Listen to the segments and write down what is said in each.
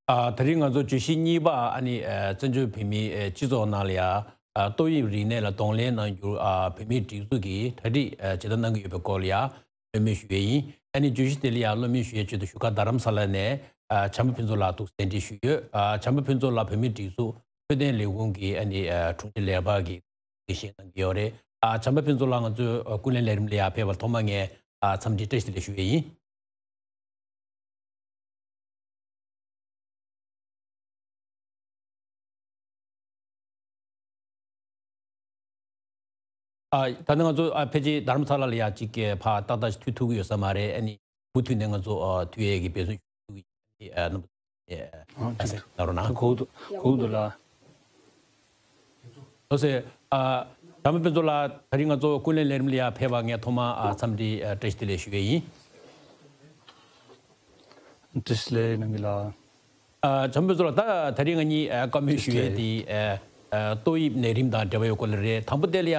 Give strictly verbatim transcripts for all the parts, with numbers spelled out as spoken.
ཨ། ད་རིང་ང་ཚོ་བརྗོད་གཞི་གཉིས་པ། ཨ་ནི་ཨ་བཙན་བྱོལ་བོད་མིའི་ཨ་སྤྱི་ཚོགས་ནང་ལ་ཡ་ཨ་ཏོག་དབྱིབས་རིམས་ནད་ལ་གདོང་ལེན་གནང་རྒྱུར་ཨ་བོད་མིའི་སྒྲིག་འཛུགས་ཀྱིས་གྲ་སྒྲིག་ཨ་ཇི་ལྟར་གནང་གི་ཡོད་པའི་སྐོར་ལ་ཡ་གླེང་མོལ་ཞུ་ཡས་ཡིན། ཨ་ནི་བརྗོད་གཞི་དེ་ལ་ཡ་གླེང་མོལ་ཞུ་ཡས་ཆེད་དུ་བཞུགས་སྒར་རྡ་རམ་ས་ལ་ནས་ཨ་བྱམས་པ་ཕུན་ཚོགས་ལགས་འདུག་གདན་འདྲེན་ཞུས་ཡོད། ཨ་བྱམས་པ་ཕུན་ཚོགས་ལགས་བོད་མིའི་སྒྲིག་འཛུགས་འཕྲོད་བསྟེན་ལས་ཁུངས་ཀྱི་ཨ་ནི་ཨ་དྲུང་ཆེ་ལས་འཕར་གྱིས་གསན་གནང་གི་ཡོད་རེད། ཨ་བྱམས་པ་ཕུན་ཚོགས་ལགས་ང་ཚོའི་ཨ་ཀུན་གླེང་ལས་རིམ་ལ་ཡ་ཕེབས་པར་ཐོག་མར་ངས་ཨ་འཚམས་འདྲི་བཀྲ་ཤིས་བདེ་ལེགས་ཞུ་ཡས་ཡིན། ཨ། ད་ནི་ང་ཚོ་ཨ་ཕལ་ཆེར་རྡ་རམ་ས་ལ་ལ་ཡ་གཅིག་གི་ཕ་ཏག་ཏག་ཞིག་མཐུད་ཐུབ་ཀྱི་ཡོད་ས་མ་རེད། ཨ་ནི་མུ་མཐུད་ནས་ང་ཚོ་ཨ་མཐུད་ཡས་ཀྱི་འབད་བརྩོན་ཞུ་གི་ཡིན། ཨ་རྣམ་པ་ཚོ་ཨ་ཨ་ཟེར་གནང་རོགས་གནང་། གོ་འདུག་གོ་འདུག་ལ། ལགས་སོ། ཨ་བྱམས་པ་ཕུན་ཚོགས་ལགས་ད་རིང་ང་ཚོ་ཀུན་གླེང་ལས་རིམ་ལ་ཡ་ཕེབས་པར་ངས་ཐོག་མར་ཨ་འཚམས་འདྲི་ཨ་བཀྲ་ཤིས་བདེ་ལེགས་ཞུ་ཡས་ཡིན། བཀྲ་ཤིས་བདེ་ལེགས་གནང་གི་ལགས། ཨ་བྱམས་པ་ཕུན་ཚོགས་ལགས། ད་ད་རིང་ང་གཉིས་ཨ་བཀའ་མོལ་ཞུ་ཡས་དེ་ཨ་ཨ་ཏོག་དབྱིབས་ནད་རིམས་དང་འབྲེལ་བ་ཡོད་སྐོར་ལ་རེད། དང་པོ་དེ་ལ་ཡ་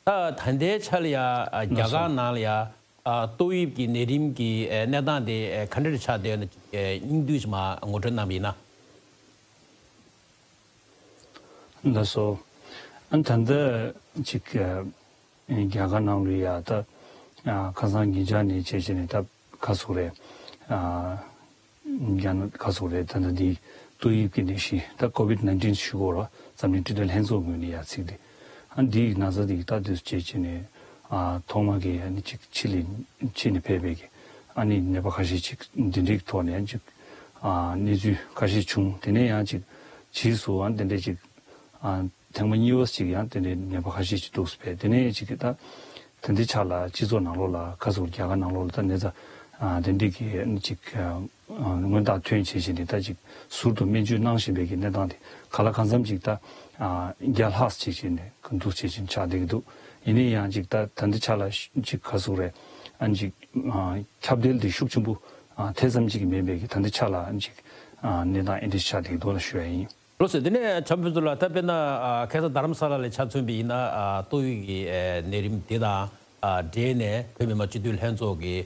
ད་ད་ལྟའི་ཆ་ལ་ཡ་ཨ་རྒྱ་གར་ནང་ལ་ཡ་ཨ་ཏོག་དབྱིབས་ཀྱི་ནད་རིམས་ཀྱི་ཨ་གནས་སྟངས་དེ་ཨ་ག་འདྲ་ཆགས་བསྡད་ཡོད་ན་ཅིག་ཨ་སྙིང་བསྡུས་ཤིག་མར་ངོ་སྤྲོད་གནང་བ་ཡིན་ན། ལགས་སོ། ཨ་ད་ལྟ་ཅིག་ཨ་རྒྱ་གར་ནང་ལ་ཡ་ད་ཨ་ཁ་སང་ཉེ་ཆར་ནས་བྱས་བྱས་ནས་ད་ག་ཟེར་རེད། ཨ་རྒྱ་ནག་ག་ཟེར་རེད། ད་ལྟ་འདི་ཏོག་དབྱིབས་ཀྱི་ནད་གཞི་ད་ཀོ་ཝིད་ནའིན་ཊིན་ཞུ་དགོས་རེད། འཛམ་གླིང་འཕྲོད་བསྟེན་ལྷན་ཚོགས་ངོས་ནས་ཡ་ཚིག་དེ། ཨ་འདིའི་ན་ཚ་འདི་ད་དུས་བྱས་བྱས་ནས་ཨ་ཐོག་མ་གི་ཨ་ནི་ཅིག་ཕྱི་ལ་ཕྱི་ནས་ཕེབས་པའི་གི་ཨ་ནི་ནད་པ་ཁ་ཤས་ཅིག་འདི་འདྲའི་ཐོག་ནས་ཅིག་ཨ་གནས་ཚུལ་ཁ་ཤས་བྱུང་། དེ་ནས་ཡང་ཅིག་རྗེས་སུ་ཨ་འདི་འདྲའི་ཅིག་ཨ་ཐེངས་མ་གཉིས་པ་ཅིག་ཡང་དེ་འདྲའི་ནད་པ་ཁ་ཤས་ཅིག་འདུག་སེ་ཕེབས། དེ་ནས་ཅིག་གི་ད་དེ་འདྲའི་ཆ་ལ་སྤྱི་ཚོགས་ནང་ལོགས་ལ་ག་ཟེར་རྒྱ་གར་ནང་ལོགས་ལ་ད་ནད་ཚ་ཨ་དེ་འདྲའི་གི་ཨ་ནི་ཅིག་ཨ་མངོན་རྟགས་ཐོན་བྱས་བྱས་ནས་ད་ཅིག་ཟུར་དུ་སྨན་བཅོས་གནང་བཞིན་པའི་གི་གནས་སྟངས་དེ་ག་ལ་གང་འཚམ་ཅིག་ད་ཨ་བརྒྱ་ལྷག་བྱས་བྱས་ནས་ག་འདུག་བྱས་བྱས་ཆགས་བསྡད་ཀྱི་འདུག་ཡིན་ན་ཡང་ཅིག་ད་ད་འདི་ཆ་ལ་ཅིག་ག་ཟེར་རེད། ཨ་ནི་ཅིག་ཨ་ཁྱབ་གདལ་དེ་ཤུགས་ཆེན་པོ་ཨ་དེ་ཙམ་ཅིག་མེད་པའི་གི་ད་འདི་ཆ་ལ་ཨ་ནི་ཅིག་ཨ་གནས་སྟངས་ཨེ་འདྲ་ཆགས་བསྡད་ཀྱི་འདུག་ལ་ཞུ་ཡ་ཡིན། ལགས་སོ། དེ་ནས་བྱམས་པ་ཕུན་ཚོགས་ལགས། ད་དཔེར་ན་ཨ་ཁ་སང་རྡ་རམ་ས་ལ་ལ་ཆ་མཚོན་པ་ཡིན་ན་ཨ་ཏོག་དབྱིབས་ཀྱི་ཨ་ནད་རིམས་དེ་དང་ཨ་འབྲེལ་ནས་བོད་མི་མང་སྤྱི་འཐུས་ལྷན་ཚོགས་ཀྱི་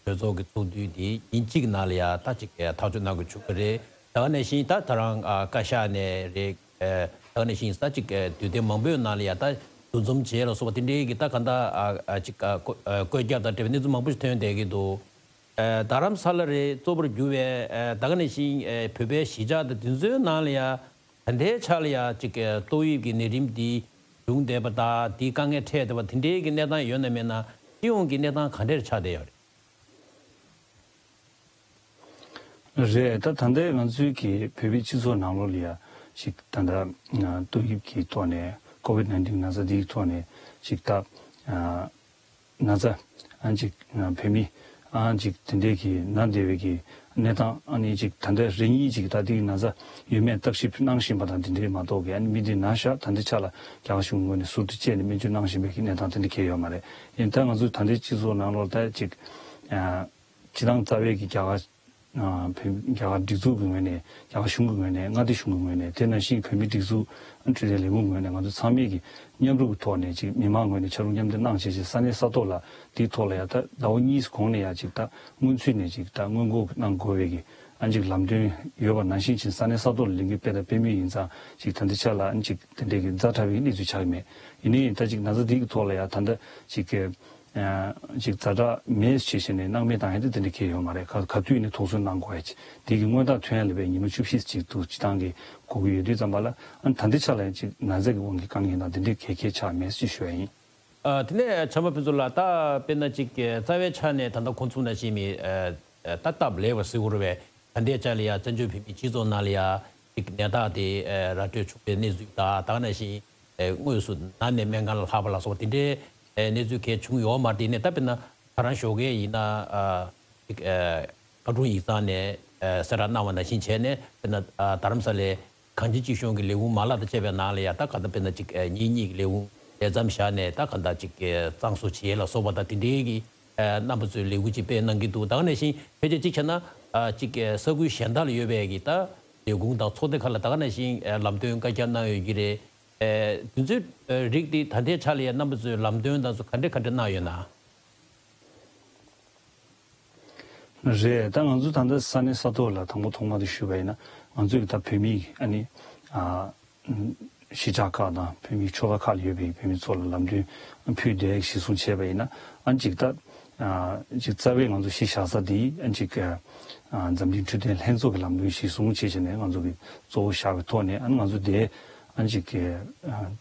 གྲོས་ཚོགས་ཀྱི་ཚོགས་དུས་དེ་ཉིན་གཅིག་ནང་ལ་ཡ་ད་ཅིག་ཨ་ཐག་གཅོད་གནང་དགོས་བྱུང་གི་རེད། ད་ག་ནང་བཞིན་ད་ད་རང་ཨ་བཀའ་ཤག་ནས་རེད། ཨ་ད་ག་ནང་བཞིན་ད་ཅིག་ཨ་དུས་སྟོན་མང་པོའི་ནང་ལ་ཡ་ད་འདུ་འཛོམས་བྱས་ལ་སོགས་པ་དེ་འདྲའི་གི་ད་ག་ད་ཨ་ཨ་ཅིག་ཨ་བཀོད་ཨ་བཀོད་ཁྱབ་དང་འབྲེལ་བའི་གནས་ཚུལ་མང་པོ་ཞིག་ཐོན་བསྡད་ཀྱི་འདུག་ཨ་རྡ་རམ་ས་ལ་རེད། གཙོ་བོར་གྱུར་བའི་ཨ་ད་ག་ནང་བཞིན་ཨ་བོད་པའི་གཞིས་ཆགས་དང་དེ་ཚོའི་ནང་ལ་ཡ་ད་ལྟའི་ཆ་ལ་ཡ་ཅིག་ཨ་ཏོག་དབྱིབས་ཀྱི་ནད་རིམས་འདི་བྱུང་བསྡད་པ་དང་འདིའི་དཀའ་ངལ་འཕྲད་བསྡད་པ་དེ་འདྲའི་གི་གནས་སྟངས་ཡོད་ན་མེད་ན་སྤྱི་ཡོངས་ཀྱི་གནས་སྟངས་ག་འདྲས་ཆགས་བསྡད་ཡོད་རེད། རེད། ད་ད་ལྟའི་ང་ཚོའི་གི་བོད་པའི་སྤྱི་ཚོགས་ནང་ལོགས་ལ་ཡ་ཅིག་ད་ལྟ་ཏོག་དབྱིབས་ཀྱི་ཐོག་ནས་ཀོ་ཝིད་ནའིན་ཊིན་ན་ཚ་འདིའི་ཐོག་ནས་ཅིག་ད་ཨ་ན་ཚ་ཨ་ཅིག་བོད་མི་ཨ་ཅིག་དེ་འདྲའི་གི་ན་བསྡད་པའི་གི་གནས་སྟངས། ཨ་ནི་ཅིག་ད་ལྟ་རེ་གཉིས་ཅིག་ད་ལྟའི་ན་ཚ་ཡོད་མེད་བརྟག་ཞིབ་གནང་བཞིན་པ་དང་དེ་འདྲའི་མ་གཏོགས་གི་ཨ་ནི་མི་དེ་ན་ཤག་ད་ལྟའི་ཆ་ལ་རྒྱ་གར་གཞུང་ངོས་ནས་ཟུར་དུ་བཅད་ནས་སྨན་བཅོས་གནང་བཞིན་པའི་གི་གནས་སྟངས་དེ་འདྲ་གང་ཡང་ཡོད་མ་རེད། ཡིན་ད་ང་ཚོ་ད་ལྟའི་སྤྱི་ཚོགས་ནང་ལོགས་ད་ཅིག་ཨ་སྤྱི་བཏང་རྩ་བའི་གི་རྒྱ་གར་ཨ་བོད་རྒྱ་གར་སྒྲིག་འཛུགས་ཀྱི་ངོས་ནས་རྒྱ་གར་གཞུང་གི་ངོས་ནས་མངའ་སྡེ་གཞུང་གི་ངོས་ནས་དེ་ནང་བཞིན་བོད་མིའི་སྒྲིག་འཛུགས་འཕྲོད་བསྟེན་ལས་ཁུངས་ངོས་ནས་ང་ཚོ་ཚང་མས་ཀྱི་མཉམ་རུབ་ཀྱི་ཐོག་ནས་ཅིག་མི་མང་ངོས་ནས་ཕྱག་རོགས་མཉམ་འདེགས་གནང་བྱས་ཅིག་ས་གནས་ས་ཐོག་ལ་དེའི་ཐོག་ལ་ཡ་ད་ཟླ་བ་གཉིས་གོང་ནས་ཡ་ཅིག་ད་སྔོན་ཚུད་ནས་ཅིག་ད་སྔོན་འགོག་གནང་དགོས་པའི་གི་ཨ་ཅིག་ལམ་སྟོན་ཡོད་པ་ནང་བཞིན་ཅིག་ས་གནས་ས་ཐོག་ལ་ལས་འགུལ་སྤེལ་དང་སྤེལ་མུས་ཡིན་ཙང་ཅིག་ད་ལྟའི་ཆ་ལ་ཨ་ཅིག་དེ་འདྲའི་གི་ཛ་དྲག་པའི་གནས་ཚུལ་ཆགས་ཀྱི་མེད། ཡིན་ནའི་ད་ཅིག་ན་ཚ་འདི་གི་ཐོག་ལ་ཡ་ད་ལྟ་ཅིག་གི་ཅིག་ཛ་དྲག་མེད་ཅེས་བྱས་ནས་སྣང་མེད་བཏང་ཡ་དེ་དེ་འདྲ་གང་ཡང་ཡོད་མ་རེད། ག་ག་དུས་ནས་དོགས་ཟོན་གནང་དགོས་ཡ་ཅིག་དེ་གི་སྔོན་རྟགས་ཐོན་ཡ་ལ་བས་ཉི་མ་བཅུ་བཞི་ཅིག་ཏུ་སྤྱི་བཏང་གི་དགོས་ཀྱི་ཡོད་དུས་ཙམ་པ་ལ་ཨ་ད་ལྟའི་ཆ་ལ་ཡང་ཅིག་ན་ཚ་གི་དབང་གིས་དཀའ་ངལ་དང་དེ་འདྲའི་གལ་གལ་ཆགས་མེད་ཅེས་ཞུ་ཡ་ཡིན། ཨ་དེ་ནས་བྱམས་པ་ཕུན་ཚོགས་ལགས། ད་དཔེར་ན་ཅིག་རྩ་བའི་ཆ་ནས་ད་ལྟ་ཁོང་ཚོ་ནང་བཞིན་མི་ད་སྟབས་ལེགས་པ་ཟེར་དགོས་རེད་པས། ད་ལྟའི་ཆ་ལ་ཡ་བཙན་བྱོལ་བོད་མིའི་སྤྱི་ཚོགས་ནང་ལ་ཡ་ཅིག་ནད་རྟགས་དེ་ར་སྤྲོད་བྱུང་བའི་གནས་ཚུལ་དང་ད་ག་ནང་བཞིན། ཨེ་དངོས་སུ་ན་ནས་སྨན་ཁང་ལ་ལྷག་པ་ལ་སོགས་པ་དེ་འདྲའི་ཨེ་གནས་ཚུལ་གང་བྱུང་ཡོད་མ་རེད། དེ་ནས་ད་དཔེར་ན་ཁ་རང་ཞོགས་ཀས་ཡིན་ན་ཨ་ཅིག་ཨེ་བཀའ་དྲུང་ཡིག་ཚང་ནས་ཨེ་གསལ་བསྒྲགས་གནང་བ་ནང་བཞིན་བྱས་ནས་དཔེར་ན་ཨ་རྡ་རམ་ས་ལའི་གངས་ཅན་སྐྱིད་གཤོངས་ཀྱི་ལས་ཁུངས་མ་ལག་དང་བཅས་པའི་ནང་ལ་ཡ་ད་ག་ད་དཔེར་ན་ཅིག་ཨེ་ཉིན་གཉིས་ཀྱི་ལས་ཁུངས་ལས་མཚམས་བཞག་ནས་ད་ག་ད་ཅིག་ཨེ་གཙང་བཟོ་བྱེད་ཡས་ལ་སོགས་པ་དང་དེ་འདྲའི་གི་ཨེ་རྣམ་པ་ཚོས་ལས་འགུལ་ཅིག་སྤེལ་གནང་གི་འདུག་ད་ག་ནང་བཞིན་ཕལ་ཆེར་གཅིག་བྱས་ན་ཨ་ཅིག་ཨེ་ས་ཁུལ་གཞན་དག་ལ་ཡོད་པའི་གི་ད་ལས་ཁུངས་དང་ཚོགས་སྡེ་ཁག་ལ་ད་ག་ནང་བཞིན་ཨེ་ལམ་སྟོན་བཀའ་ཁྱབ་གནང་ཡོད་ཀྱི་རེད། ཨེ་དེ་ཚོའི་ཨེ་རིགས་དེ་ད་ལྟའི་ཆ་ལ་ཡང་རྣམ་པ་ཚོས་ལམ་སྟོན་དང་སོགས་ག་འདྲ་ག་འདྲ་གནང་ཡོད་ན། རེད། ད་ང་ཚོ་ད་ལྟ་ས་གནས་ས་ཐོག་ལ་དང་པོ་ཐོག་མ་དེ་ཞུས་པ་ཡིན་ན། ང་ཚོས་ད་བོད་མི་ཨ་ནི་ཨ་གཞིས་ཆགས་ཁག་དང་བོད་མི་ཆོལ་ཁ་ཁག་ལ་ཡོད་པའི་བོད་མི་ཚོ་ལ་ལམ་སྟོན་ཕུལ་ཏེ་གཞི་བཟུང་བྱས་པ་ཡིན་ན། ཨ་ཅིག་ད་ཨ་ཅིག་རྩ་བའི་ང་ཚོ་གཞི་བཞག་ས་དེ་ཨ་ཅིག་ཨ་འཛམ་གླིང་འཕྲོད་བསྟེན་ལྷན་ཚོགས་ཀྱི་ལམ་སྟོན་གཞི་བཟུང་བྱས་བྱས་ནས་ང་ཚོ་གི་གཙོ་བོ་བཞག་པའི་ཐོག་ནས། ཨ་ནི་ང་ཚོ་དེ་ཨ་ཅིག་ཨ་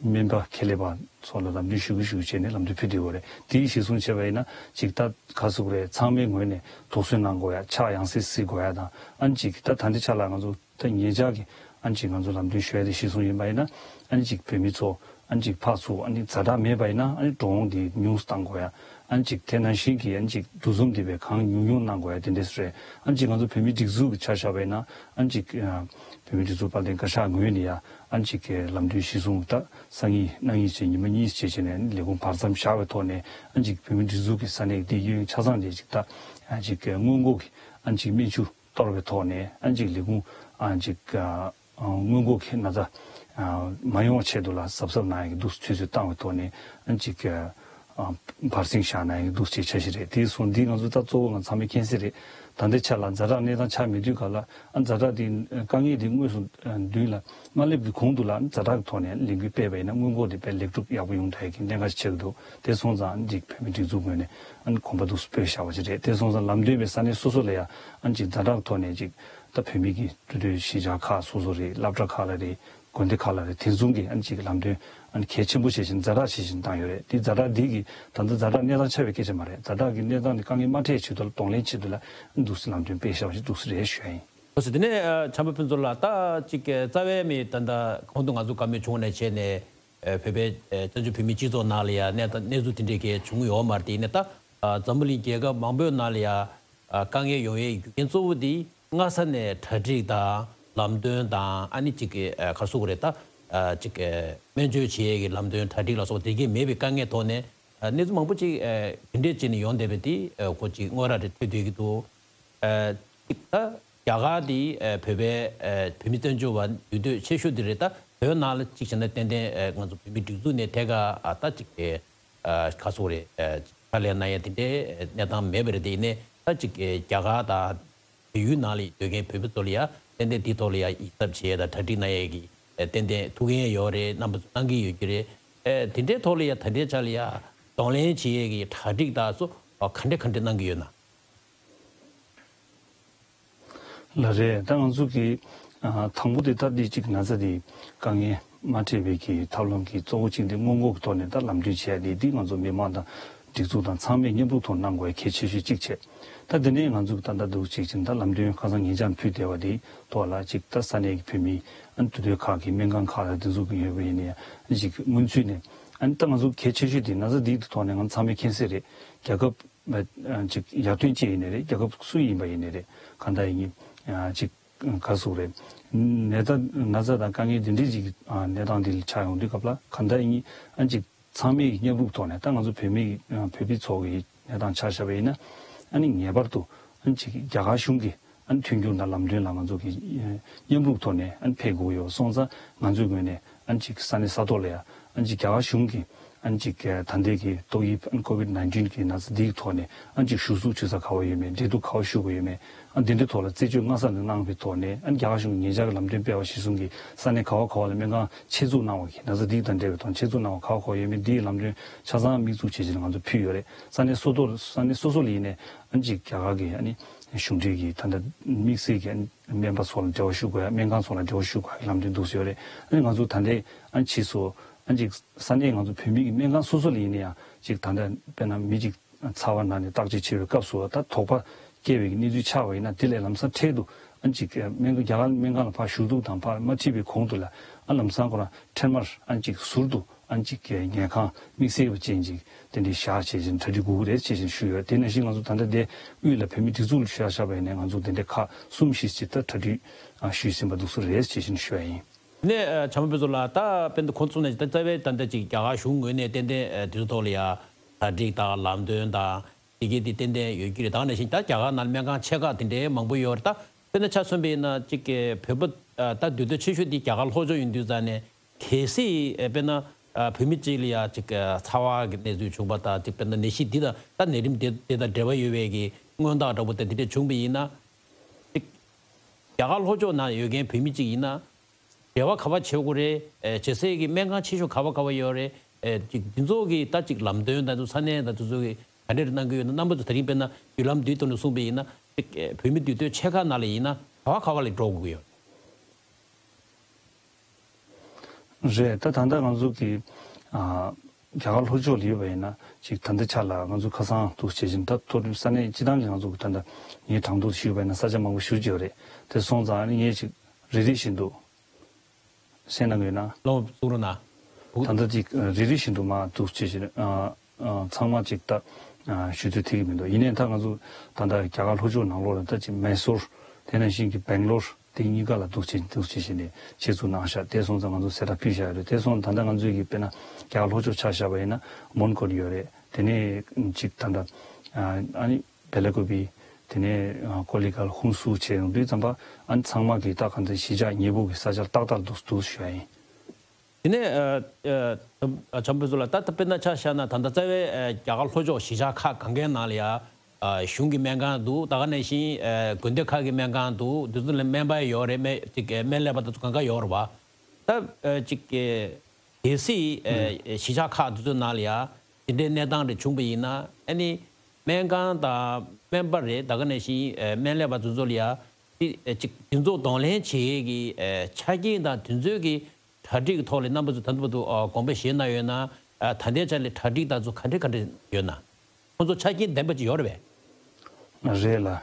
སྨན་པ་ཁེ་ལས་པ་ཚོ་ལ་ལམ་སྟོན་ཞུ་གི་ཞུ་གི་བྱས་ནས་ལམ་སྟོན་ཕུལ་བསྡད་ཡོད་རེད། དེ་གཞི་བཟུང་བྱས་པ་ཡིན་ན་ཅིག་ད་ག་ཟེར་དགོས་རེད། ཚང་མའི་ངོས་ནས་དོགས་ཟོན་གནང་དགོས་ཡ། ཕྱག་ཡང་སེ་གཟིགས་དགོས་ཡ་དང་། ཨ་ནི་ཅིག་ད་ད་ལྟའི་ཆ་ལ་ང་ཚོ་ད་ཉེ་ཆར་གྱི་ཨ་ནི་ཅིག་ང་ཚོ་ལམ་སྟོན་ཞུ་ཡ་དེ་གཞི་བཟུང་ཡིན་པ་ཡིན་ན། ཨ་ནི་ཅིག་བོད་མི་ཚོ་ཨ་ནི་ཅིག་ཕར་ཚུར་ཨ་ནི་ཛ་དྲག་མེད་པ་ཡིན་ན་ཨ་ནི་འགྲོ་འོང་དེ་ཉུང་སུ་གཏང་དགོས་ཡ། ཨ་ནི་ཅིག་དེ་ནང་བཞིན་གྱི་ཨ་ནི་ཅིག་འདུ་འཛོམས་དེ་བས་གང་ཉུང་ཉུང་གནང་དགོས་ཡ་དེ་འདྲས་རེད། ཨ་ནི་ཅིག་ང་ཚོ་བོད་མིའི་སྒྲིག་འཛུགས་ཀྱི་ཆ་བཞག་པ་ཡིན་ན། ཨ་ནི་ཅིག་ཨ་བོད་མིའི་སྒྲིག་འཛུགས་དཔལ་ལྡན་བཀའ་ཤག་ངོས་ནས་ཡ་ཨ་ནི་ཅིག་གི་ལམ་སྟོན་གཞི་བཟུང་ད་སང་ཉིན་གནངས་ཉིན་བྱས་ཉི་མ་གཉིས་བྱས་བྱས་ནས་ལས་ཁུངས་བར་མཚམས་བཞག་པའི་ཐོག་ནས། ཨ་ནི་ཅིག་བོད་མིའི་སྒྲིག་འཛུགས་ཀྱི་ས་གནས་དེ་གཡས་གཡོན་ཆ་ཚང་ནས་ཅིག་ད་ཨ་ཅིག་གི་སྔོན་འགོག་གི་ཨ་ནི་ཅིག་སྨན་ཆུ་གཏོར་བའི་ཐོག་ནས། ཨ་ནི་ཅིག་ལས་ཁུངས་ཨ་ཅིག་ཨ་སྔོན་འགོག་གི་ན་ཚ་ཨ་མ་ཡོང་བ་ཆེད་དུ་ལ་གཟབ་གཟབ་གནང་ཡག་གི་འདུག་སེ་ཆུ་ཚོད་བཏང་བའི་ཐོག་ནས། ཨ་ཅིག་ཨ་བར་སེང་བཞག་གནང་ཡག་གི་འདུག་སེ་བྱས་འཆར་གཞི་རེད། དེ་སོང་འདི་ང་ཚོ་ད་གཙོ་བོ་ང་ཚང་མས་མཁྱེན་གསལ་རེད། ད་ལྟའི་ཆ་ལ་ཛ་དྲག་གནས་སྟངས་ཆགས་མེད་དུས་ག་ལ། ཨ་ཛ་དྲག་དེ་དཀའ་ངལ་དེ་དངོས་སུ་མདུན་ལ་མ་སླེབས་ཀྱི་གོང་དུ་ལ་ཛ་དྲག་གི་ཐོག་ནས་ལས་འགུལ་སྤེལ་བ་ཡིན་ན་སྔོན་འགོག་དེ་དཔེ་ལེགས་གྲུབ་ཡག་པོ་ཡོང་འདྲ་ཡག་གི་གནད་འགག་ཆགས་ཀྱི་འདུག་དེ་སོང་ཙང་ཅིག་བོད་མིའི་སྒྲིག་འཛུགས་ངོས་ནས་ཨ་ནི་གོམ་པ་འདུག་སེ་སྤོས་བཞག་པ་ཅིག་རེད། དེ་སོང་ཙང་ལམ་སྟོན་པའི་ས་གནས་སོ་སོ་ལ་ཡང་ཨ་ནི་ཅིག་ཛ་དྲག་ཐོག་ནས་ཅིག་ད་བོད་མི་གི་འདུས་སྡོད་གཞིས་ཆགས་ཁག་སོ་སོ་རེད། སློབ་གྲྭ་ཁག་ལ་རེད། དགོན་སྡེ་ཁག་ལ་རེད། དེ་ཚོ་གི་ཨ་ནི་ཅིག་ལམ་སྟོན་ཨ་ནི་གལ་ཆེན་པོ་བྱེད་བཞིན་ཛ་དྲག་བྱེད་བཞིན་བཏང་ཡོད་རེད། དེ་ཛ་དྲག་འདི་གི་ད་ལྟ་ཛ་དྲག་གནས་སྟངས་ཆགས་པའི་སྐད་ཆ་མ་རེད། ཛ་དྲག་གི་གནས་སྟངས་འདི་དཀའ་ངལ་མ་འཕྲད་ཆེད་དུ་ལ་གདོང་ལེན་ཆེད་དུ་ལ་ཨ་ནི་འདུག་སེ་ལམ་སྟོན་སྤེལ་བཞག་པ་ཞིག་འདུག་སེ་རེད་ཞུ་ཡ་ཡིན། ལགས་སོ། དེ་ནས་ཨ་བྱམས་པ་ཕུན་ཚོགས་ལགས། ད་ཅིག་རྩ་བའི་མི་ད་ལྟ་གོང་དུ་ང་ཚོ་བཀའ་མོལ་བྱུང་བ་ནས་བྱས་ནས། ཨ་བོད་པའི་ཨ་བཙན་བྱོལ་བོད་མིའི་སྤྱི་ཚོགས་ནང་ལ་ཡ་གནས་སྟངས་གནས་ཚུལ་དེ་འདྲའི་གལ་བྱུང་ཡོད་མ་རེད། དེ་ཡིན་ན་ད་ཨ་འཛམ་བུ་གླིང་རྒྱལ་ཁབ་མང་པོའི་ནང་ལ་ཡ་ཨ་དཀའ་ངལ་ཡོང་ཡའི་རྒྱུ་རྐྱེན་གཙོ་བོ་དེ་སྔ་ས་ནས་གྲ་སྒྲིག་དང་ལམ་སྟོན་དང་། ཨ་ནི་ཅིག་གི་ཨ་ག་རེ་ཟེར་དགོས་རེད། ད་ཨ་ཅིག་གི་སྨན་བཅོས་བྱེད་ཡས་ཀྱི་ལམ་སྟོན་གྲ་སྒྲིག་ལ་སོགས་པ་དེ་གས་མེད་པའི་དཀའ་ངལ་ཐོག་ནས། ཨ་གནས་ཚུལ་མང་པོ་ཅིག་ཨ་དེ་འདྲས་བྱས་ནས་ཡོང་བསྡད་པ་དེ་ཨ་ཁོ་ཅིག་དངོས་ར་རེད་ཐེ་བསྡད་ཀྱི་འདུག་ཨ་ཅིག་ད་རྒྱ་གར་དེ་ཨ་བོད་པའི་ཨ་བོད་མི་བཙན་བྱོལ་བ་འདུས་སྡོད་ཆེ་ཤོས་དེ་རེད། ད་བོད་ནང་ལ་ཅིག་བྱས་ན་ཏན་ཏན་ཨ་ང་ཚོ་བོད་མི་སྒྲིག་འཛུགས་ནས་ཐད་ཀར་ཨ་ད་ཅིག་གི་ཨ་ག་རེ་ཟེར་དགོས་རེད། ཨ་ཕྱག་ལས་གནང་ཡ་དེ་འདྲའི་གནས་སྟངས་མེད་པ་རེད། དེ་ཡིན་ནའི་ད་ཅིག་གི་རྒྱ་གར་དང་བལ་ཡུལ་ནང་ལ་སྡོད་མཁན་བོད་པ་ཚོ་ལ་ཡ་ཏན་ཏན་དེའི་ཐོག་ལ་ཡ་ཡིད་གཟབ་བྱེད་ཡས་དང་གྲ་སྒྲིག་གནང་ཡས་ཀྱི་ཨེ་ཏན་ཏན་ཐུགས་འགན་ཡོད་རེད། རྣམ་པ་ཚོ་གནང་གི་ཡོད་ཀྱི་རེད། ཨེ་དེ་འདྲའི་ཐོག་ལ་ཡ་ད་ལྟའི་ཆ་ལ་ཡ་གདོང་ལེན་བྱེད་ཡས་ཀྱི་གྲ་སྒྲིག་དང་སོགས་ག་འདྲ་ག་འདྲ་གནང་གི་ཡོད་ན། ལགས་རེད། ད་ང་ཚོ་གི་ཨ་དང་པོ་དེ་ད་འདི་གཅིག་ན་ཚ་འདི་དཀའ་ངལ་མ་འཕྲད་པའི་གི་ཐབས་ལམ་གྱི་གཙོ་བོ་གཅིག་འདི་སྔོན་འགོག་གི་ཐོག་ནས་ད་ལམ་སྟོན་བྱས་ཏེ། འདི་ང་ཚོ་མི་མང་དང་སྒྲིག་འཛུགས་དང་ཚང་མས་མཉམ་རུབ་ཐོག་གནང་དགོས་གལ་ཆེ་ཤོས་གཅིག་བྱས། ད་དེ་ནས་ང་ཚོ་གི་ད་ལྟ་འདུག་ཅིག་ཅིག་ད་ལམ་སྟོན་ཁ་སང་ཉེ་ཆར་ཕུལ་བསྡད་པ་དེའི་ཐོག་ལ་ཅིག་ད་ས་གནས་ཀྱི་བོད་མི་ཨ་ནི་འདུས་སྡོད་ཁག་གི་སྨན་ཁང་ཁག་ལ་དེ་ཚོ་གི་ཡོད་པ་ཡིན་ནའི་ཅིག་སྔོན་ཚུད་ནས། ཨ་ནི་ད་ང་ཚོ་གལ་ཆེ་ཤོས་དེ་ན་ཚ་འདིའི་ཐོག་ནས་ང་ཚང་མས་མཁྱེན་གསལ་རེད། རྒྱལ་ཁབ་ཅིག་ཡར་ཐོན་ཅིག་ཡིན་ནའི་རེད། རྒྱལ་ཁབ་སུ་ཡིན་པ་ཡིན་ནའི་རེད། གང་ལྟར་ཡིན་གྱི་ཅིག་ག་རེ་ཟེར་དགོས་རེད། ནད་ད་ན་ཚ་དང་དཀའ་ངལ་འདི་འདྲའི་ཅིག་གནས་སྟངས་འདི་ལ་ཆགས་ཡོང་དུས་སྐབས་ལ་གང་ལྟར་ཡིན་གྱི་ཨ་ཅིག་ཚང་མས་མཉམ་རུབ་ཐོག་ནས། ད་ང་ཚོ་བོད་མི་བོད་པའི་ཚོགས་ཀྱི་གནས་སྟངས་ཆ་བཞག་པ་ཡིན་ན། ཨ་ནི་ངེས་པར་དུ་ཨ་ནི་ཅིག་རྒྱ་གར་གཞུང་གི་ཨ་ནི་མཐུན་འགྱུར་དང་ལམ་སྟོན་ལ་ང་ཚོ་གི་མཉམ་རུབ་ཐོག་ནས་ཨ་ནི་ཕེབས་དགོས་ཡོད་སོང་ཙང་། ང་ཚོའི་ངོས་ནས་ཨ་ནི་ཅིག་ས་གནས་ས་ཐོག་ལ་ཡ་ཨ་ནི་ཅིག་རྒྱ་གར་གཞུང་གི་ཨ་ནི་ཅིག་ད་ལྟའི་གི་ཏོག་དབྱིབས་ཨ་ནི་ཀོ་ཝིད་ནའིན་ཊིན་གི་ན་ཚ་འདིའི་ཐོག་ནས་ཨ་ནི་ཅིག་གཞུག་གསོ་ཞུ་ས་ག་པར་ཡོད་མེད། འབྲེལ་གཏུག་ག་པར་ཞུ་དགོས་ཡོད་མེད། ཨ་འདི་འདྲའི་ཐོག་ལ་རྩད་གཅོད་སྔ་ས་ནས་གནང་བའི་ཐོག་ནས། ཨ་ནི་རྒྱ་གར་གཞུང་གིས་ཉེ་ཆར་གྱི་ལམ་སྟོན་སྤེལ་བ་གཞིར་བཟུང་གིས་ས་གནས་ག་པ་ག་པ་ལ་སྨན་ཁང་ཆེད་འཛུགས་གནང་བ་གི་ན་ཚ་འདི་དང་འབྲེལ་བའི་ཐོག་ཆེད་འཛུགས་གནང་བ་ག་པ་ག་པ་ཡོད་མེད། འདིའི་ལམ་སྟོན་ཆ་ཚང་དམིགས་འཛུགས་བྱས་བྱས་ནས་ང་ཚོ་ཕུལ་ཡོད་རེད། ས་གནས་སོ་ཐོག་ས་གནས་སོ་སོ་ལ་ཡིན་ནའི་ཨ་ནི་ཅིག་རྒྱ་གར་གྱི་ཨ་ནི་གཞུང་འབྲེལ་གྱི་ད་ལྟ་དམིགས་བསལ་གྱི་ཨ་ནི་སྨན་པ་ཚོ་ལ་འབྲེལ་བ་ཞུ་དགོས་ཡ། སྨན་ཁང་ཚོ་ལ་འབྲེལ་བ་ཞུ་དགོས་ཡ་གི་ལམ་སྟོན་འདུག་སེ་ཡོད་རེད། ཨ་ནི་ང་ཚོ་ད་ལྟའི་ཨ་ནི་ཕྱིས་སུ་ཨ་ནི་ཅིག་ས་གནས་ང་ཚོ་བོད་མི་གི་སྨན་ཁང་སོ་སོ་ལ་ཡིན་ན་ཡང་ཅིག་ད་ལྟ་དཔེར་ན་མི་གཅིག་ཚ་བ་ན་ནས་བརྟག་དཔྱད་བྱེད་པའི་སྐབས་སུ་ད་དོགས་པ་སྐྱེ་བའི་གནས་ཚུལ་ཆགས་པ་ཡིན་ན། དེ་ལས་ལམ་སང་འཕྲལ་དུ་ཨ་ནི་ཅིག་སྨན་ཁང་རྒྱ་གར་སྨན་ཁང་ལ་ཕར་ཞུ་གཏུག་དང་ཕར་མ་ཁྲིད་པའི་གོང་དུ་ལ་ཨ་ལམ་སང་ཁོ་རང་འཕྲལ་མར་ཨ་ནི་ཅིག་ཟུར་དུ་ཨ་ནི་ཅིག་ཉལ་ཁང་དམིགས་བསལ་བ་ཅན་ཅིག་དེ་འདྲའི་བཞག་བྱས་ཅིག་གྲ་སྒྲིག་དགོས་ཀྱི་རེད་ཅེས་ཅིག་ཞུས་ཡོད། དེ་ནང་བཞིན་ང་ཚོ་ད་ལྟ་དེ་དབུས་ལ་བོད་མི་སྒྲིག་འཛུགས་ལ་ཤ་ཤ་བ་ཡིན་ནའི་ང་ཚོ་དེ་འདྲའི་ཁག་གསུམ་བཞི་ཅིག་ད་གྲ་སྒྲིག་ཨ་ཞུས་ཟིན་པ་འདུག་སེ་རེད་ཅེས་ཅིག་ཞུ་ཡ་ཡིན། ནས་ཨ་བྱམས་པ་ཕུན་ཚོགས་ལགས། ད་དཔེར་ན་ཁོང་ཚོ་ནས་ད་རྩ་བའི་ད་ལྟ་ཅིག་རྒྱ་གར་གཞུང་ངོས་ནས་ཏན་ཏན་ཨ་དེ་ཚོ་ཐོག་ལ་ཡ་གྲ་སྒྲིག་དང་ལམ་སྟོན་དང་དེ་གས་དེ་ཏན་ཏན་ཡོད་ཀྱི་རེད། ད་ནང་བཞིན་ད་རྒྱ་གར་ནང་སྨན་ཁང་ཆེ་ཁག་དེ་འདྲའི་མང་པོ་ཡོད་རེད། ད་དཔེར་ན་ཆ་མཚོན་པ་ཡིན་ན་ཅིག་གི་བོད་པ་ཨ་ད་འདུས་སྡོད་ཆེ་ཤོས་དེ་རྒྱ་གར་ལྷོ་ཕྱོགས་ཡིན་དུས་ཙང་ནས། གལ་སྲིད་ཨ་དཔེར་ན་ཨ་བོད་མི་གཅིག་ལ་ཡ་ཅིག་ཨ་ཚ་བ་གི་གནས་ཚུལ་བྱུང་པ་དང་། ཅིག་དཔེར་ན་ནད་གཞི་འདི་དང་ད་ནད་རིམས་དེ་དེ་དང་འབྲེལ་བ་ཡོད་པའི་གི་ མངོན་རྟགས་འདྲ་པོ་དེ་དེ་འདྲས་བྱུང་བ་ཡིན་ན། ཅིག་རྒྱ་གར་ལྷོ་ཕྱོགས་ནང་ཡོད་མཁན་བོད་མི་ཅིག་ཡིན་ན། རེ་བ་ག་པར་བྱེད་དགོས་རེད། ཨེ་བྱེད་སའི་གི་སྨན་ཁང་ཆེ་ཤོས་ག་པར་ག་པར་ཡོད་རེད། ཨེ་ཅིག་འདི་ཚོ་གི་ད་ཅིག་ལམ་སྟོན་དང་དུ་ས་གནས་དང་དུ་ཚོ་གི་ག་འདྲས་གནང་གི་ཡོད་ན། རྣམ་པ་ཚོ་དེ་རིང་དཔེར་ན་བརྒྱུད་ལམ་འདིའི་ཐོག་ནས་གསུངས་པ་ཡིན་ན། ཅིག་ཨེ་བོད་མི་འདུས་སྡོད་ཆེ་ཁག་ནང་ལ་ཡིན་ན་ག་པར་ག་པར་ལ་འགྲོ་དགོས་ཀྱི་ཡོད། རེད། ད་ད་ལྟ་ང་ཚོ་གི་ཨ་རྒྱ་གར་ལྷོ་ཕྱོགས་ལ་ཡོད་པ་ཡིན་ན་ཅིག་ད་ལྟ་ཆ་ལ་ང་ཚོ་ཁ་སང་འདུག་བྱེད་བཞིན་ད་མཐོ་རིམ་ས་གནས་སྤྱི་བཏང་གི་ང་ཚོ་གི་ད་ལྟ་ངའི་གྲངས་ཐོ་ཞུས་པ་ཡིན་ན་ས་ཆ་མང་པོ་ཞེ་པོ་ཅིག་ཡོད་རེད། དེ་སོང་ཙང་ཨ་ནི་ངས་ཅིག་རེ་རེ་བཞིན་དུ་གསན་གནང་གི་ཡོད་ན། ལོ་གསུང་རོགས་གནང་། ད་ལྟ་ཅིག་རེ་རེ་བཞིན་དུ་མར་འདུག་བྱེད་བཞིན་ཨ། ཨ་ཚང་མ་ཅིག་ད་ཨ་ཞུ་ཚོད་ཐིག་གི་མི་འདུག་ཡིན་ནའི་ད་ང་ཚོ་ད་ལྟ་རྒྱ་གར་ལྷོ་ཕྱོགས་ནང་ལོགས་ལ་ད་ཅིག་མེ་སོར་དེ་ནང་བཞིན་གྱི་སྦེང་ལོར་དེ་གཉིས་ཀ་ལ་འདུག་བྱེད་འདུག་བྱེད་བྱས་ནས་ཆེད་འཛུགས་གནང་ཤག་དེ་སོང་ཙང་ང་ཚོ་གསལ་བསྒྲགས་ཕུལ་བཞག་ཡོད་རེད། དེ་སོང་ད་ལྟ་ང་ཚོའི་གི་དཔེར་ན་རྒྱ་གར་ལྷོ་ཕྱོགས་ཆ་བཞག་པ་ཡིན་ན་མོན་གྷོ་ལ་ཡོད་རེད། དེ་ནས་ཅིག་ད་ལྟ་ཨ་ནི་བེ་ལ་ཀུ་པི། དེ་ནས་ཨ་ཀོ་ལི་གྷལ་ཧུན་སུར་བྱས་ཡོང་དུས་ཙམ་པ་ཨ་ནི་ཚང་མ་གི་ད་གང་ཚེ་གཞིས་ཆགས་ཉེ་པོ་གི་ས་ཆར་ཏག་ཏག་འདུག་འདུག་ཞུ་ཡ་ཡིན། དེ་ནས་ཨ་ཨ་བྱམས་པ་ཚོ་ལ་ད་ལྟ་དཔེར་ན་ཆ་བཞག་ན་ད་ལྟ་རྩ་བའི་ཨ་རྒྱ་གར་ལྷོ་ཕྱོགས་གཞིས་ཆགས་ཁག་གང་གའི་ནང་ལ་ཡ་ཨ་གཞུང་གི་སྨན་ཁང་འདུག་ད་ག་ནང་བཞིན་ཨ་དགོན་སྡེ་ཁག་གི་སྨན་ཁང་འདུག་དེ་ཚོ་ལ་སྨན་པ་ཡོད་རེད། སྨན་ཅིག་ཨ་སྨན་ལས་པ་དེ་ཚོ་གང་ག་ཡོད་རེད་བ། ད་ཨ་ཅིག་ཨ་གལ་སྲིད་ཨ་གཞིས་ཆགས་ཁག་དེ་ཚོའི་ནང་ལ་ཡ་དེ་འདྲའི་གནས་སྟངས་རེ་བྱུང་བ་ཡིན་ན་ཨ་ནི་སྨན་ཁང་དང་སྨན་པ་རེད། ད་ག་ནང་བཞིན་ཨ་སྨན་ལས་པ་དེ་ཚོ་ལ་ཡ་དེ་ཨ་ཅིག་དེ་ཚོ་གདོང་ལེན་བྱེད་ཡས་ཀྱི་ཨ་ཆ་རྐྱེན་དང་དེ་ཚོའི་གི་གྲ་སྒྲིག་ཐོག་ལ་རྣམ་པ་ཚོ་ད་ལྟ་བར་དུ་ཨ་དགོངས་པ་བཞེས་གནང་ཡོད་ན། ཨ་ད་ལྟའི་ཆ་ལ་གྲ་སྒྲིག་དང་ཚོ་ག་འདྲ་ག་འདྲ་ཡོད་ན། ཁོང་ཚོ་ཆ་རྐྱེན་ལྡན་པ་ཅིག་ཡོད་རེད་པས། རེད་ལ།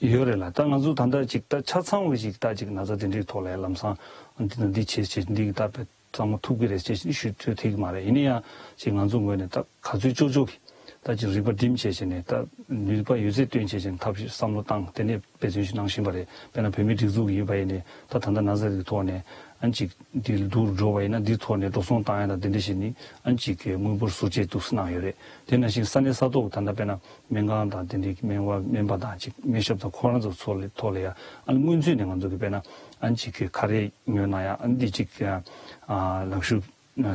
ཡོད་རེད་ལ། ད་ང་ཚོ་ད་ལྟ་ཅིག་ད་ཆ་ཚང་བའི་ཅིག་ད་ཅིག་ན་ཚ་དེ་འདྲའི་ཐོག་ལ་ལམ་སང་འདི་དང་འདི་བྱེད་བྱེད་འདི་གི་ད་པའི་ཚང་མ་ཐུབ་ཀྱི་རེད་ཅེས་ཞུ་ཚོད་ཐིག་མ་རེད། ཡིན་ན་ཡང་ཅིག་ང་ཚོ་ངོས་ནས་ད་ག་ཚོད་ལྕོགས་ལྕོགས་ཀྱི་ད་ཅིག་རིག་པ་སྒྲིམ་བྱས་བྱས་ནས་ད་ནུས་པ་ཡོད་ཚད་བཏོན་བྱས་བྱས་ནས་ཐབས་ཤེས་བསམ་བློ་བཏང་དེ་ནས་འབད་བརྩོན་ཞིག་གནང་བཞིན་པ་རེད། དཔེར་ན་བོད་མིའི་སྒྲིག་འཛུགས་ཀྱི་ཡིན་པ་ཡིན་ནས་ད་ད་ལྟ་ན་ཚ་རིགས་ཐོག་ནས་ཨ་ཅིག་འདི་སྡུག་འགྲོ་བ་ཡིན་ན་འདི་ཐོག་ནས་འགྲོ་སོང་བཏང་ཡ་དང་དེ་འདྲ་བྱས་ནས་ཨ་ཅིག་གི་དངུལ་འབོར་ཟུར་བཅད་འདུག་སེ་གནང་ཡོད་རེད། དེ་ནང་བཞིན་ས་གནས་ས་ཐོག་ད་ལྟ་དཔེར་ན་སྨན་ཁང་དང་དེ་འདྲའི་སྨན་པ་སྨན་པ་དང་ཅིག་སྨན་ཞབས་དང་ཁོ་རང་ཚོ་ཚོ་ལ་ཐོག་ལ་ཡ་ཨ་ནི་སྔོན་ཚུད་ནས་ང་ཚོ་གི་དཔེར་ན་ཨ་ཅིག་གི་ཁ་རས་ཉོ་ན་ཡ་ཨ་ནི་འདི་ཅིག་ཨ་ལག་ཤུབས་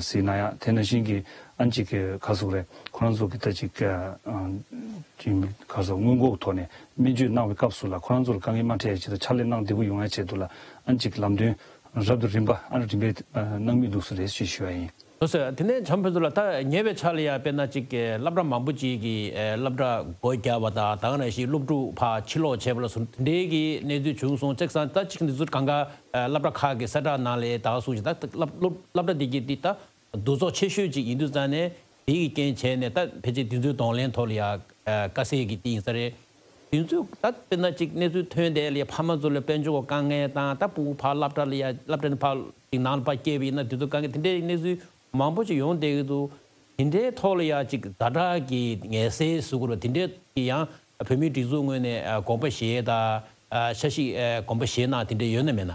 ཟིན་ན་ཡང་དེ་ནང་བཞིན་གྱི་ཨ་ཅིག་གི་ག་ཟེར་དགོས་རེད། ཁོ་རང་ཚོ་གི་ད་ཅིག་ཨ་ཅིག་ག་ཟེར་སྔོན་འགོག་ཐོག་ནས་སྨན་བཅོས་གནང་བའི་སྐབས་སུ་ལ་ཁོ་རང་ཚོར་དཀའ་ངལ་མ་འཕྲད་ཡ་ཆེད་དུ་ཕྱག་ལས་གནང་བདེ་པོ་ཡོང་ཡ་ཆེད་དུ་ལ་ཨ་ཅིག་ལམ་སྟོན་རབ་དང་རིམ་པ་ཨ་རིམ་པས་གནང་མུས་འདུག་ས་རེད་ཅེས་ཞུ་ཡ་ཡིན། ལགས་སོ། དེ་ནས་བྱམས་པ་ཚོ་ལ་ད་ཉེ་བའི་ཆར་ལ་ཡ་དཔེར་ན་ཅིག་སློབ་གྲྭ་མང་པོ་ཅིག་གིས་སློབ་གྲྭ་སྒོ་བརྒྱབ་པ་དང་ད་ག་ནང་བཞིན་སློབ་ཕྲུག་ཕར་ཕྱིར་ལོག་བྱས་པ་ལ་སོགས་དེ་འདྲའི་གི་གནས་ཚུལ་བྱུང་སོང་། བྱས་ཙང་ད་ཅིག་འདི་ཚོ་གང་ག་སློབ་གྲྭ་ཁག་གི་གསལ་བསྒྲགས་ནང་ལ་ད་ག་སོང་ཞིག་ད་སློབ་སློབ་སློབ་གྲྭ་འདི་གི་འདི་ད་འདུ་ཚོགས་ཆེ་ཤོས་ཅིག་ཡིན་དུས་ཙང་ནས་དེ་གི་རྐྱེན་བྱས་ནས་ད་ཕལ་ཆེར་འདི་ཚོའི་གདོང་ལེན་ཐོག་ལ་ཡ་དཀའ་སེལ་གི་དེ་ཡིན་ས་རེད། དེ་ཚོས་ད་དཔེར་ན་ཅིག་གནས་ཚུལ་ཐོན་དེ་ལ་ཕ་མ་ཚོ་ལ་དཔལ་འབྱོར་གྱི་དཀའ་ངལ་དང་ད་སྤུ་གུ་ཕར་སློབ་གྲྭ་ལ་ཡ་སློབ་གྲྭ་ནས་ཕར་ཅིག་ནང་ལ་ཕར་སྐྱེལ་བ་ཡིན་ན་དེ་ཚོ་དཀའ་ངལ་དེ་འདྲའི་གནས་ཚུལ་མང་པོ་ཅིག་ཡོང་བསྡད་ཀྱི་འདུག་དེ་འདྲའི་ཐོག་ལ་ཡ་ཅིག་ཛ་དྲག་གི་ངལ་སེལ་ཟེར་དགོས་རེད་པ། དེ་འདྲའི་གི་ཡང་བོད་མིའི་སྒྲིག་འཛུགས་ངོས་ནས་དགོངས་པ་བཞེས་དང་འཆར་གཞི་དགོངས་པ་བཞེས་གནང་དེ་འདྲའི་ཡོད་ན་མེད་ན།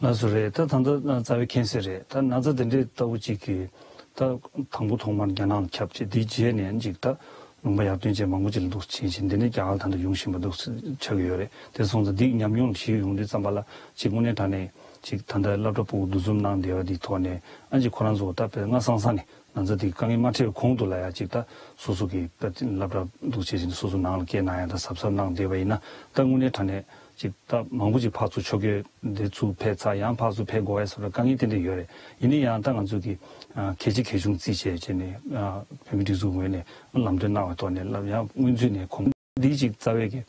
ལགས་སོ་རེད། ད་ད་ལྟ་རྩ་བའི་མཁྱེན་གསལ་རེད། ད་ན་ཚ་དེ་འདྲའི་ལྟ་བུ་གཅིག་གིས་ད་དང་པོ་ཐོག་མར་རྒྱ་ནག་ལ་ཁྱབ་བྱས་དེའི་རྗེས་ནས་གཅིག་ད་ལུང་པ་ཡར་ཐོན་བྱས་མང་པོ་ཅིག་ལ་འདུག་ཕྱིན་ཕྱིན་དེ་ནས་རྒྱ་གར་ད་ལྟ་ཡོང་བཞིན་པ་འདུག་ཆགས་ཀྱི་ཡོད་རེད། དེ་སོང་ཙང་འདི་ཉམས་མྱོང་ཞིག་ཡོང་དུས་ཙམ་པ་ལ་གཅིག་དངོས་གནས་དྲང་གནས་གཅིག་ད་ལྟ་སློབ་གྲྭ་ཕྲུ་གུ་འདུ་འཛོམས་གནང་བསྡད་པ་འདིའི་ཐོག་ནས་ཨ་གཅིག་ཁོ་རང་ཚོ་ད་དཔེ་སྔ་སང་སང་ནས། ང་ཚོ་དེ་དཀའ་ངལ་མ་འཕྲད་པའི་གོང་དུ་ལ་ཡ་གཅིག་ད་སོ་སོ་གི་སློབ་གྲྭ་འདུག་བྱེད་བཞིན་སོ་སོ་ནང་ལ་སྐད་གནང་ཡ་ད་གཟབ་གཟབ་གནང་བསྡད་པ་ཡིན་ན་ད་དངོས་གནས་དྲང་གནས་གཅིག་ད་མང་པོ་ཅིག་ཕར་ཚུར་ཕྱོགས་སྐྱོད་འདི་ཚུར་ཕེབས་ཚར་ཡང་ཕར་ཚུར་ཕེབས་དགོས་ཡ་སོགས་ལ་དཀའ་ངལ་དེ་འདྲ་ཡོད་རེད། ཡིན་ན་ཡང་ད་ང་ཚོ་གི་གལ་ཆེ་གལ་ཆུང་རྩིས་བྱས་བྱས་ནས་བོད་མི་སྒྲིག་འཛུགས་ངོས་ནས་ལམ་སྟོན་གནང་བའི་ཐོག་ནས་ལ་ཡང་སྔོན་ཚུད་ནས་གོང་འདི་གཅིག་རྩ་བའི་གི་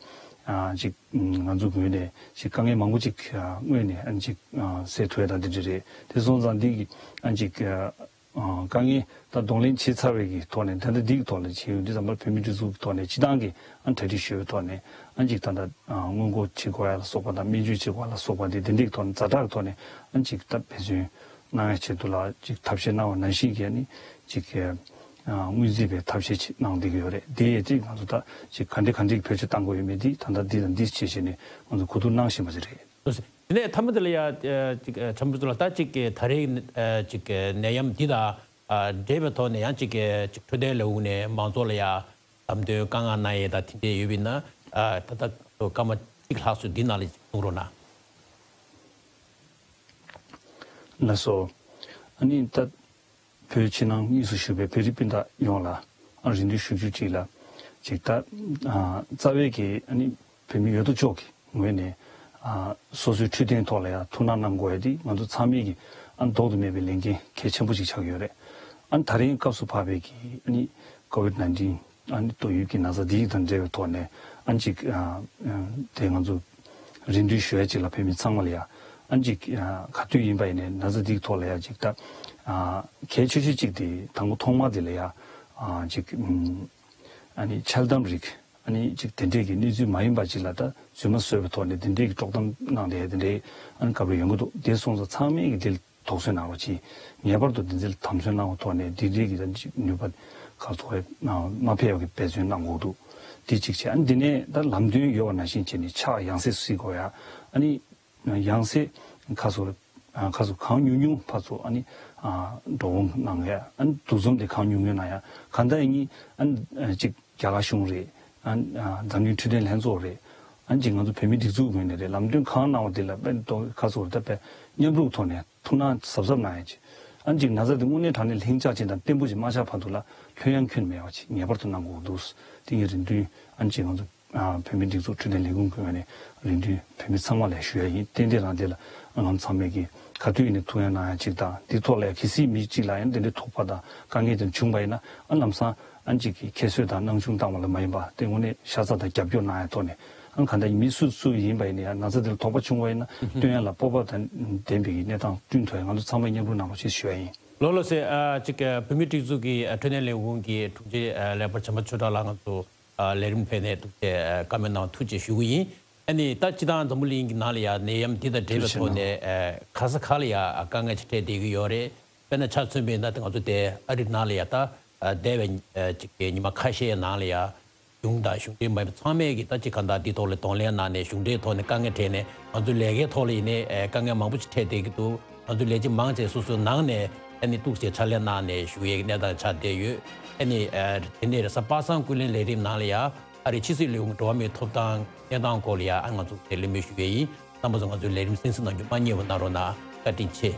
གཅིག་ང་ཚོ་ངོས་ནས་གཅིག་དཀའ་ངལ་མང་པོ་ཅིག་དངོས་ནས་གཅིག་སེལ་ཐུབ་ཡ་ད་འདི་འདྲ་རེད། དེ་སོང་ཙང་འདི་གི་གཅིག་དཀའ་ངལ་ད་གདོང་ལེན་བྱས་ཚར་བའི་གི་ཐོག་ནས་ད་ལྟ་འདི་གི་ཐོག་ལ་བྱས་ཡོད་འདི་ཙམ་པ་བོད་མི་སྒྲིག་འཛུགས་ཀྱི་ཐོག་ནས་སྤྱི་བཏང་གི་ཨ་གྲ་སྒྲིག་ཞུ་བའི་ཐོག་ནས་ཨ་ཅིག་ད་ལྟ་སྔོན་འགོག་བྱེད་དགོས་ཡ་ལ་སོགས་པ་དང་སྨན་བཅོས་བྱེད་དགོས་ཡ་ལ་སོགས་པ་འདི་དེ་འདྲའི་ཐོག་ནས་ཛ་དྲག་གི་ཐོག་ནས་ཨ་ཅིག་ད་འབད་བརྩོན་གནང་ཡ་ཆེད་དུ་ལ་ཅིག་ཐབས་ཤེས་གནང་བ་ནང་བཞིན་གྱི་ཨ་ནི་ཅིག་སྔོན་རྩིས་པའི་ཐབས་ཤེས་ཅིག་གནང་བསྡད་ཀྱི་ཡོད་རེད། དེ་ཡས་ཅིག་ང་ཚོ་ད་ཅིག་ག་འདྲ་ག་འདྲའི་བེད་སྤྱོད་གཏང་དགོས་ཡོད་མེད་འདི་ད་ལྟ་འདི་དང་འདི་བྱེད་བྱས་ནས་ང་ཚོ་གོ་བསྡུར་གནང་བཞིན་པ་ཞིག་རེད། དེ་ནས་མཐའ་མ་དེ་ལ་ཡ་ཅིག་བྱམས་པ་ཚོ་ལ་ད་ཅིག་ད་རེས་ཅིག་ནད་ཡམས་འདི་དང་འབྲེལ་བའི་ཐོག་ནས་ཡང་ཅིག་ཅིག་འཕྲོད་བསྟེན་ལས་ཁུངས་ནས་མང་ཚོགས་ལ་ཡ་ལམ་སྟོན་བཀའ་མངགས་གནང་ཡས་དང་དེ་འདྲས་ཡོད་པ་ཡིན་ན་ད་ལྟ་སྐར་མ་གཅིག་ལྷག་ཙམ་འདི་ནང་ལ་གསུང་རོགས་གནང་། ལགས་སོ། ཨ་ནི་ད་བོད་ཕྱི་ནང་གཉིས་སུ་བཞུགས་པའི་བོད་རིགས་སྤུན་ཟླ་ཡོངས་ལ་ ཨ་རེ་འདུན་ཞུ་རྒྱུ་ཅིག་ལ་ཅིག་ད་ཨ་རྩ་བའི་གི་ཨ་ནི་བོད་མི་ཡོད་དོ་ཅོག་གི་ངོས་ནས་ཨ་སོ་སོའི་འཕྲོད་བསྟེན་ཐོག་ལ་ཡང་ཐུགས་སྣང་གནང་དགོས་ཡ་དེ་ང་ཚོ་ཚང་མས་ཀྱི་ཨ་ལྡོག་ཏུ་མེད་པའི་ལས་འགན་གལ་ཆེན་པོ་ཞིག་ཆགས་ཀྱི་ཡོད་རེད། ཨ་ནི་ད་རིང་སྐབས་སུ་བབས་པའི་གི་ཨ་ནི་ཀོ་ཝིད་ནའིན་ཊིན་ཨ་ནི་ཏོག་དབྱིབས་ཀྱི་ན་ཚ་འདི་དང་འབྲེལ་བའི་ཐོག་ནས་ཨ་ནི་ཅིག་ཨ་དེ་ང་ཚོ་རེ་འདུན་ཞུ་ཡ་ཅིག་ལ་བོད་མི་ཚང་མ་ལ་ཡ་ཨ་ནི་ཅིག་ཨ་ག་དུས་ཡིན་པ་ཡིན་ནའི་ན་ཚ་འདིའི་ཐོག་ལ་ཡ་ཅིག་ད་ཨ་གལ་ཆེ་ཤོས་ཅིག་དེ་དང་པོ་ཐོག་མ་དེ་ལ་ཡ་ཨ་ཅིག་ཨ་ནི་འཆལ་གཏམ་རིགས། ཨ་ནི་ཅིག་དེ་འདྲས་ཀྱི་གནས་ཚུལ་མ་ཡིན་པ་ཅིག་ལ་ད་རྫུན་མ་བཟོས་པའི་ཐོག་ནས་དེ་འདྲས་ཀྱི་དཀྲོག་གཏམ་གནང་བསྡད་དེ་འདྲས་ཨ་ནི་སྐབས་རེ་ཡོང་གི་འདུག་དེ་སོང་ཙང་ཚང་མས་ཀྱི་དེ་ལ་དོགས་ཟོན་གནང་རོགས་གྱིས། ངེས་པར་དུ་དེ་ཚོ་ལ་དམ་ཚོན་གནང་བའི་ཐོག་ནས་དེ་འདྲས་ཀྱི་ད་ཅིག་ནུས་པ་ག་ཚོད་མ་ཕེབས་ཀྱི་འབད་བརྩོན་གནང་དགོས་འདུག་དེ་གཅིག་བྱས། ཨ་ནི་དེ་ནས་ད་ལམ་སྟོན་ཡོད་པ་ནང་བཞིན་བྱས་ནས་ཕྱག་ཡང་སེ་བསིལ་དགོས་ཡ། ཨ་ནི། ཡང་སེ་ཁ་སོ་ཁ་སོ་གང་ཉུང་ཉུང་ཕར་ཚུར་ཨ་ནི་འགྲོ་འོང་གནང་ཡ། ཨ་ནི་འདུ་འཛོམས་དེ་གང་ཉུང་ཉུང་གནང་ཡ། གང་ལྟར་ཡིན་ཨ་ནི་གཅིག་རྒྱ་གར་གཞུང་རེད། ཨ་ནི་འཛམ་གླིང་འཕྲོད་བསྟེན་ལྷན་ཚོགས་རེད། ཨ་ནི་གཅིག་ང་ཚོ་བོད་མིའི་སྒྲིག་འཛུགས་ངོས་ནས་རེད། ལམ་སྟོན་གང་གནང་བ་དེ་ལ་དཔེ་ཏོ་ཁ་སོ་ད་དཔེ་མཉམ་རུབ་ཐོག་ནས་ཐུགས་སྣང་གཟབ་གཟབ་གནང་ཡ་ཅིག་ཨ་ནི་གཅིག་ན་ཚ་དེ་དངོས་གནས་དྲང་གནས་ལྷིང་འཇགས་ཅན་དང་བརྟན་པོ་ཅིག་མ་ཆགས་བར་དུ་ལ་ལྷོད་ཡངས་ཁྱོན་མེད་པ་ཅིག་ངེས་པར་དུ་གནང་དགོས་འདུག་དེ་ངའི་རེ་འདུན་ཨ་ནི་གཅིག་ང་ཚོ། བོད་མིའི་སྒྲིག་འཛུགས་འཕྲོད་བསྟེན་ལས་ཁུངས་ཀྱི་ངོས་ནས་རེ་འདུན་བོད་མི་ཚང་མ་ལ་ཞུ་ཡ་ཡིན། ཏན་ཏན་རང་དེ་ལ་ང་ཚང་མས་ཀྱི་ག་དུས་ཡིན་ནའི་ཐུགས་ཡ་གནང་ཡ་གཅིག་དང་དེ་ཐོག་ལ་ཡ་གལ་སྲིད་མི་གཅིག་ལ་ཡང་དེ་འདྲའི་ཐོགས་པ་དང་དཀའ་ངལ་དེ་བྱུང་བ་ཡིན་ན་ཨ་ལམ་སང་ཨ་གཅིག་གི་ཁྱད་གསོད་དང་སྣང་ཆུང་བཏང་བ་ལ་མ་ཡིན་པ་དེ་དངོས་གནས་ཤ་ཚ་དང་རྒྱབ་སྐྱོར་གནང་ཡ་ཐོག་ནས་ཨ་ག་འདྲ་མི་སུ་སུ་ཡིན་པ་ཡིན་ན་ཡང་ན་ཚ་དེ་ལ་དོགས་པ་བྱུང་བ་ཡིན་ན་སྟོན་ཡ་ལ་སྤོབས་པ་དང་ལྡན་པའི་གནས་སྟངས་བསྐྲུན་ཐུབ་ཡ་ང་ཚོ་ཚང་མས་མཉམ་རུབ་གནང་རོགས་ཞེས་ཞུ་ཡ་ཡིན། ལགས་ལགས་སེ། ཨ་གཅིག་བོད་མིའི་སྒྲིག་འཛུགས་ཀྱི་འཕྲོད་བསྟེན་ལས་ཁུངས་ཀྱི་དྲུང་ཆེ་ལས་འཕར་བྱམས་པ་ཆོས་གྲགས་ལགས་ང་ཚོ། ལས་རིམ་ཕེབས་ནས་ཐུགས་རྗེ་བཀའ་མོལ་གནང་ཐུགས་རྗེ་ཞུ་གི་ཡིན། ཨ་ནི་ད་སྤྱི་བཏང་འཛམ་བུ་གླིང་གི་ནང་ལ་ཡ་ནད་ཡམས་འདི་དང་འབྲེལ་བའི་ཐོག་ནས་ཨ་ག་ས་ག་ལ་ཡ་དཀའ་ངལ་ཅིག་འཕྲད་བསྡད་ཀྱི་ཡོད་རེད། དཔེར་ན་ཆ་མཚོན་པ་ཡིན་ན་ད་ང་ཚོ་དེ་ཨ་རི་ནང་ལ་ཡ་ད་ཨ་འདས་པའི་ཨ་ཅིག་གི་ཉི་མ་ཁ་ཤས་ནང་ལ་ཡ་གཞུང་དང་གཞུང་འབྲེལ་མ་ཡིན་པ་ཚང་མས་ཀྱི་ད་ཅིག་གང་ལྟར་འདི་ཐོག་ལ་གདོང་ལེན་གནང་ནས་གཞུང་འབྲེལ་ཐོག་ནས་དཀའ་ངལ་འཕྲད་ནས་ང་ཚོའི་ལས་ཀའི་ཐོག་ལ་ཡིན་ནའི་ཨ་དཀའ་ངལ་མང་པོ་ཅིག་འཕྲད་བསྡད་ཀྱི་འདུག་ང་ཚོ་ལས་བྱེད་མང་ཆེ་སོ་སོའི་ནང་ནས་ཨ་ནི་གཏུག་བྱས་ཕྱག་ལས་གནང་ནས་བཞུགས་ཡས་ཀྱི་གནས་སྟངས་ཆགས་བསྡད་ཡོད། ཨ་ནི་ཨ་དེ་ནས་རེས་གཟའ་པ་སངས་ཀུན་གླེང་ལས་རིམ་ནང་ལ་ཡ་ཨ་རིའི་ཕྱི་སྲིད་ལས་ཁུངས་འགྲོ་བ་མིའི་ཐོབ་ཐང་གནས་སྟངས་སྐོར་ལ་ཡ་ཨ་ང་ཚོ་དེ་གླེང་མོལ་ཞུ་གི་ཡིན། རྣམ་པ་ཚོ་ང་ཚོའི་ལས་རིམ་གསན་གཟིགས་གནང་རྒྱུ་མ་བསྙེལ་བ་གནང་རོགས་གནང་། བཀའ་དྲིན་ཆེ།